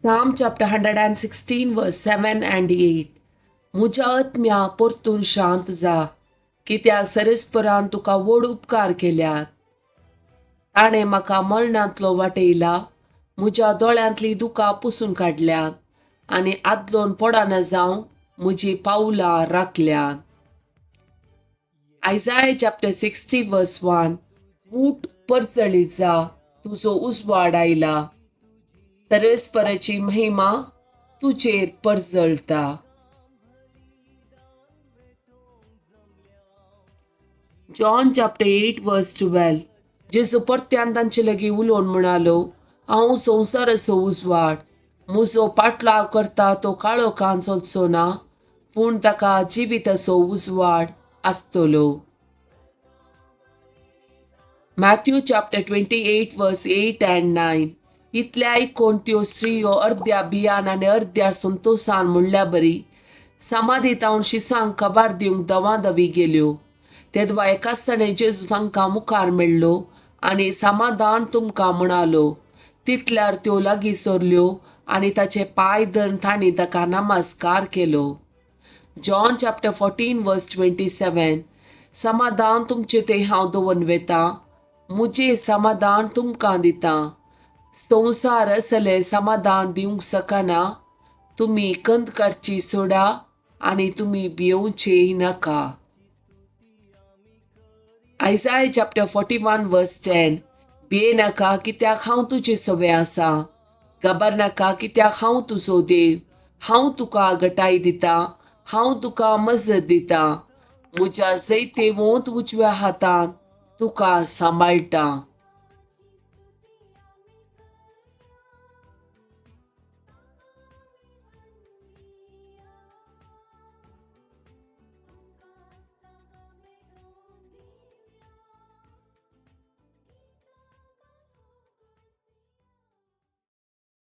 Psalm chapter 116 verse 7 and 8. म्हज्या आत्म्या परतून शांत जा, कित्याक सरेस्परान तुका व्हड उपकार केल्यात. ताणें म्हाका मरणांतलो वाटयला, म्हज्या दोळ्यांतलीं दुकां पुसून काडल्यात आनी आदलोन पडना जावं म्हजी पावलां राखल्यात. Isaiah chapter 60 verse 1. ऊठ, परजळीत जा, तुजो उजवाड आयला, सर्वेस्पराची महिमा तुजेर परजळता. John chapter 8 verse 12. जेजू परत्यान तांचे लागीं उलोवन म्हणालो, हांव संवसाराचो उजवाड. म्हजो पाटलाव करता तो काळोखान चलचो ना, पूण ताका जिविताचो उजवाड आसतलो. Matthew chapter 28 verse 8 and 9. इतल्या आयकून त्यो स्त्रियो अर्द्या भियान आनी अर्द्या संतोसान म्हणल्या बरी समाधी तावन शिसांक खबर दिवंक दवादवी गेल्यो. तेदवा एकाच जाणें जेजू तांकां मुखार मेळ्ळो आनी समाधान तुमकां म्हणालो. तितल्यार त्यो लागीं सरल्यो आनी ताचे पांय धरून तांणी ताका नमस्कार केलो. John chapter 14 verse 27. समाधान तुमचे ते हांव दवरून वेता, म्हजें समाधान तुमकां दिता. संवसार असलें समाधान दिवंक शकना. तुमी कंद काडची सोडा आनी तुमी भियोवचे नाका. Isaiah chapter 41 verse 10. भिये नाका, कित्याक हांव तुजे सवे आसा. घाबर नाका, कित्याक हांव तुजो देव. हांव तुका गटाय दिता, हांव तुका मजत दिता, म्हज्या जैतेवंत उजव्या हातान तुका सांबाळटा.